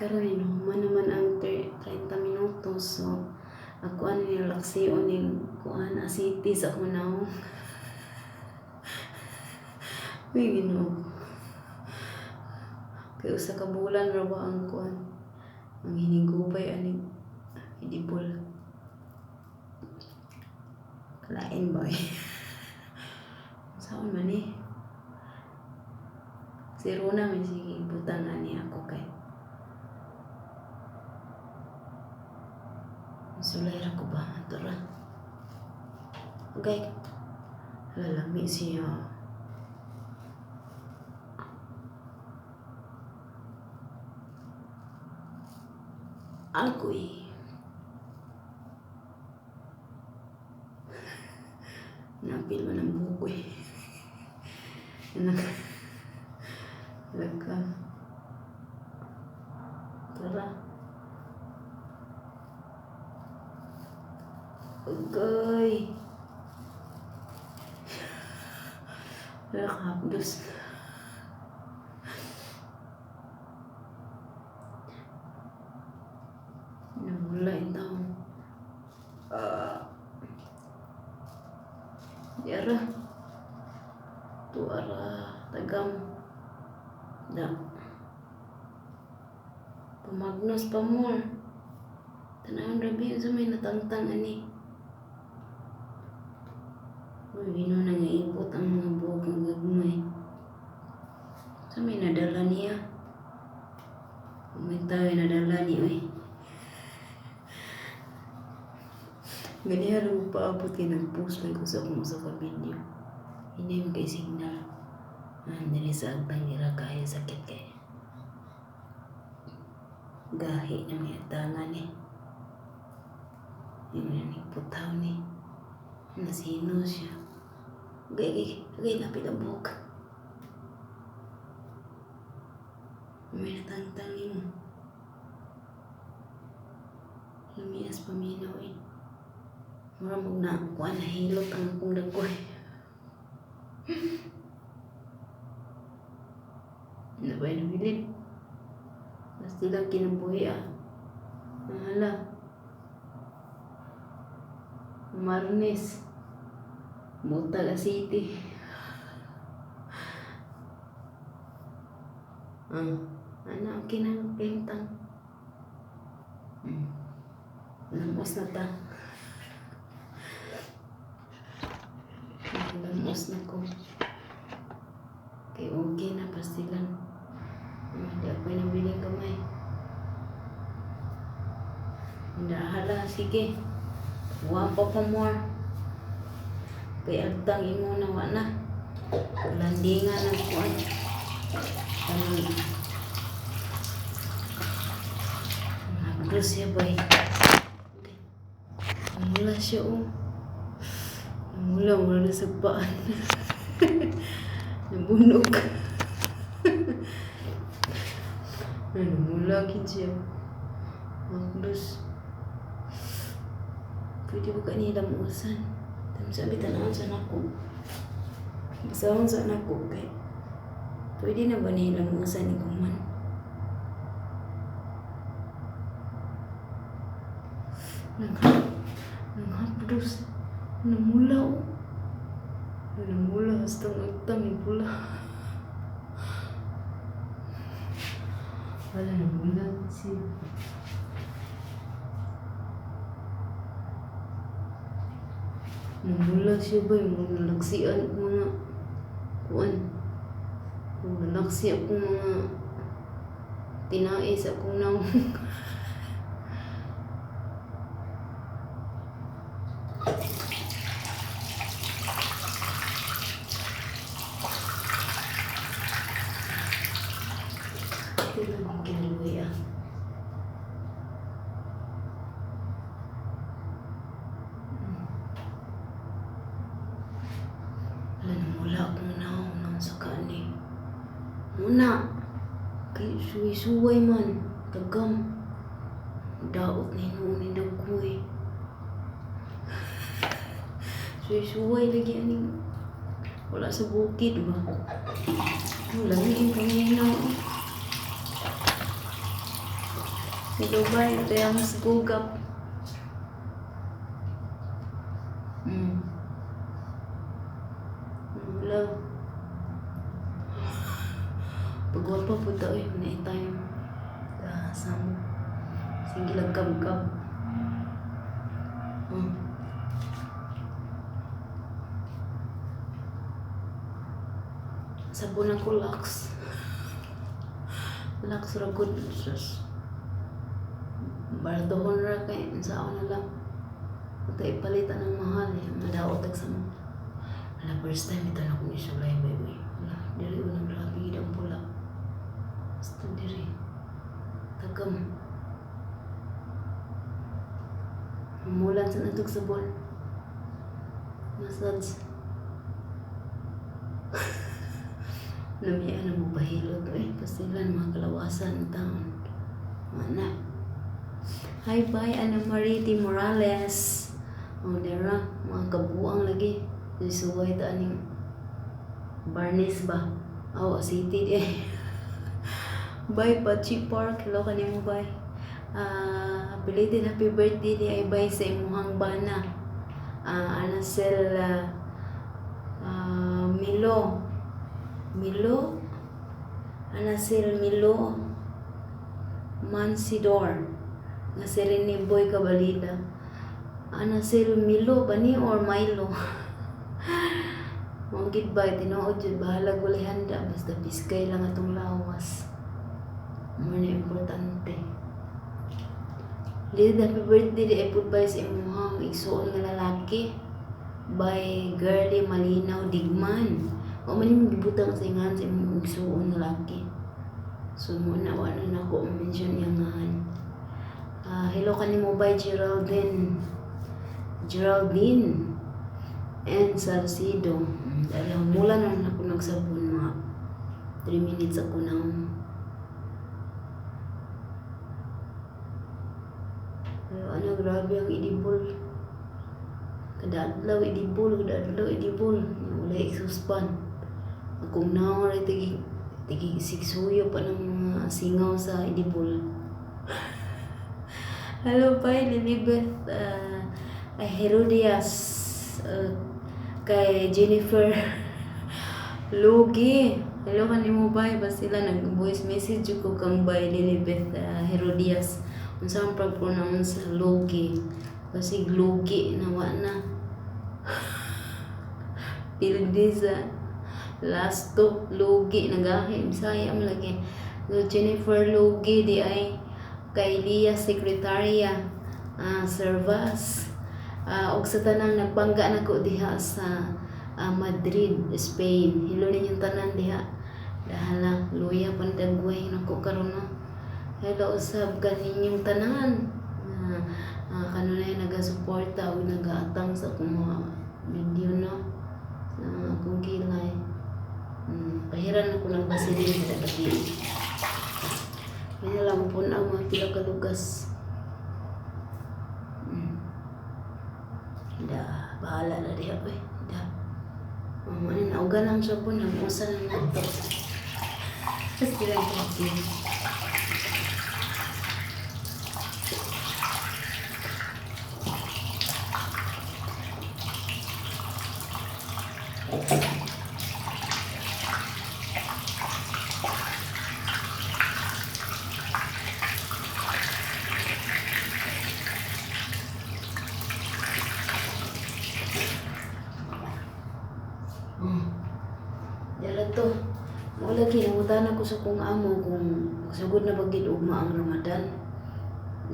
Karon human naman ang 30 minutos, so ako ani nilaksiyon ning kuan asitis ako nawong. Uy, Ginoo ko. Kay usa ka bulan ra ba ang kuan ang hinigubay aning edible. Kalain ba eh? Saon man eh? Si Rona man sige butang ani ako kay. Sulay ra ko ba? Ato ra. Okay. Lalami siya. Agoy. Napil man ang buhok ko eh. Anak. Laka. Tara. Agay. Nakahapdos. Namula yung taong. Ah. Yara. Tuara. Tagam. Da. Pamagnos pa more. Tanawon rabi sa may natangtang ani. Uy, Ginoo, nangaibot ang mga buhok ng gagmay. Sa may nadala niya. May tao nadala ni uy. Ganiha lang ko paabot kay nag-post lang ko sa akong usa ka video. Hindi man kay signal. Ah, diri sa agtang nira kaya sakit kay. Gahi na may atangan eh. Yung na putaw ni. Nasino siya. Gay, gay, gay, napit ang buhok. May natangtang mo. Lumias paminaw eh. Mura mo na kuan nahilot ang akong dagkoy. Nabay nabilin. Basta lang kinabuhi ah. Mahala. Marnes. Mutaga City. Ah, ano ang kinang. Lamos na ta. Lamos na ko. Kay okay na pastilan. Hindi ako nabiling kamay. Hala, sige. Wa pa pa more. Kay agtang imo na wa na. Landingan ang kuan. Kanang Nagros siya bay. Namula siya oh. Namula, wala na sa paan. Nabunog. Namula kin siya. Nagros. Pwede ba ka nila muusan? Sabi tanawon sa nako. Basahon sa nako kay. Pwede na ba nila muusan ni kuman? Nanghapdos. Namula oh. Namula hastang agtang ni pula. Wala namula siya. Namula siya ba yung mga nalaksian mga kuan. Nalaksi akong mga tinae sa akong nawong. Ito lang ang kinaluwi ah. Wala, namula akong nawong nang sa kaani. Muna. Kay suway-suway man. Tagam. Daot na hinuon ni dagkoy. Suway-suway lagi aning wala sa bukid ba? Wala ni yung paminaw. Hello, bye. Kaya mas gugap. Wala. Pagwapa po ta, oy. Na time. Samo. Sige lang kab-kab. Sabon ako, Lux. Lux ra good. Sus. Baratohon ra kay unsaon na lang. Ito ipalitan ng mahal eh. Madaot tag sa mo. Ala, first time ito na akong isulay, baby. Wala, diri ko nang grabe ang pula. Basta diri. Tagam. Mulan sa natog sabon. Massage. Lamian na mo pahilot eh. Pasilan mga kalawasan taon. Mana. Hi bye, Ana Marie T. Morales. Oh, dera, mga kabuang lagi. Suway ta aning Barnes ba? Oh, city di. Bye, Pachi Park. Hello kanimo, bye. Belated happy birthday di ay bye sa imuhang bana. Anacel Milo. Milo? Anacel Milo Mansidor. Nga si Rene Boy Cabalida. Anacel Milo ba ni or Milo? Mga goodbye, tinuod jud, bahalag walay handa, basta piskay lang atong lawas. Mo na importante. Little happy birthday di ay pud sa imuhang igsuon nga lalaki. By Girly Malinaw Digman. Wa man imong gibutang sa ingan sa imong igsuon nga lalaki. So mo na wa na nako mention iyang ngalan. Hello kanimo by Geraldine. Geraldine and Salcido. Dahil mula na ako nagsabon mga 3 minutes ako nang. Pero ano, grabe ang idibol. Kada adlaw idibol, kada adlaw idibol. Wala exhaust fan. Akong naong rin tigi sigsuyo pa ng mga singaw sa idibol. Hello, bye, Lilibeth Herodias. Kay Jennifer Lugi. Hello kanimo bye, basila nag voice message ko kang bye Lilibeth Herodias. Unsa ang pag-pronounce sa Lugi? Basig Lugi na wa na. Pildi sa last to Lugi nagahi Bisaya man lagi. So, Jennifer Lugi di ay kay Lia Secretaria Servas. Og sa tanang nagpangga nako diha sa Madrid, Spain. Hello ninyong tanan diha. Dahala, luya pandagway nako karon no. Hello usab kaninyong tanan. Kanunay nagasuporta og nagaatang sa akong mga video no. Sa akong kilay. Pahiran ako ng basilin sa gabi. Kaya lang po na mga pila ka lugas. Da, bahala na diha oy. Da. Ano na uga lang siya po nang usa na nato. Sila kapi. Dala to. Wala kinangutan ako sa kong amo kung sugod na ba gid ugma ang Ramadan.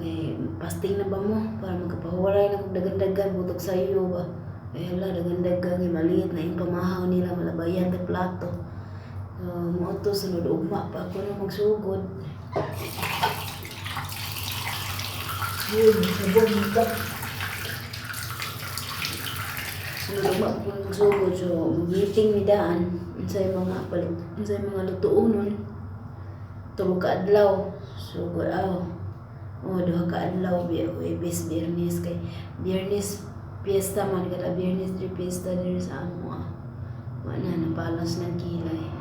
Eh, fasting na ba mo para magkapahuwalay na kog dagan-dagan butok sa iyo ba. Eh hala, dagan-dagan maliit na yung pamahaw nila malabayan ta plato. So, mo to sunod ugma pa ako na magsugod. Yun, sabon ka. Sunod ugma pa ako na magsugod. So, mag-meeting mi daan. Unsay mga palit, unsay mga lutuonon. Tulo ka adlaw. Sugod aw. O, duha ka adlaw, Huwebes, Biyernes kay Biyernes piyesta man kada Biyernes diri piyesta diri sa amo ah. Wala na napalas ng kilay.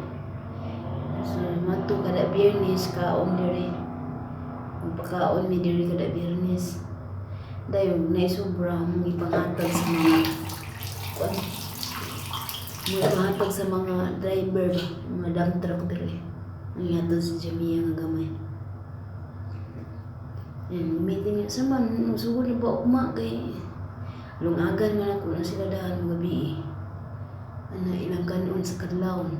So mato kada Biyernes kaon diri. Magpakaon mi diri kada Biyernes. Dayon naisubra, among ipanghatag sa mga kuan. Mga ipanghatag sa mga driver ba, mga dump truck diri. Ang ihatag sa Jamia nga gamay. Yan, meeting niya. Sa man, sugod na ba ugma kay lungagan man ako na sila daan mga gabi. Ana ilang kanon sa kadlawon.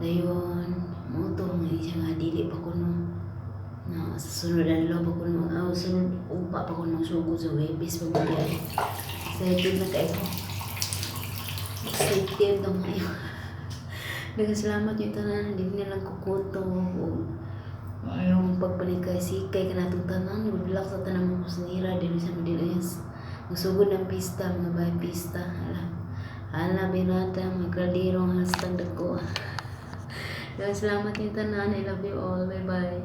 Dayon, mo to nga siya nga dili pa kuno na sa sunod adlaw pa kuno, ah, sunod ugma pa kuno sugod sa Huwebes pa biyahe. Excited na kaayo ko. Excited na kaayo. Daghang salamat yung tanan, hindi na lang kukuto ug yung pagpalikay sikay kanatong tanan. Good luck sa tanan mga kusinera diri sa Middle East. Musugod ng pista, mga bay, pista. Hala. Hala, birata, mga kaldero, #dako. Daghang salamat yung tanan. I love you all. Bye bye.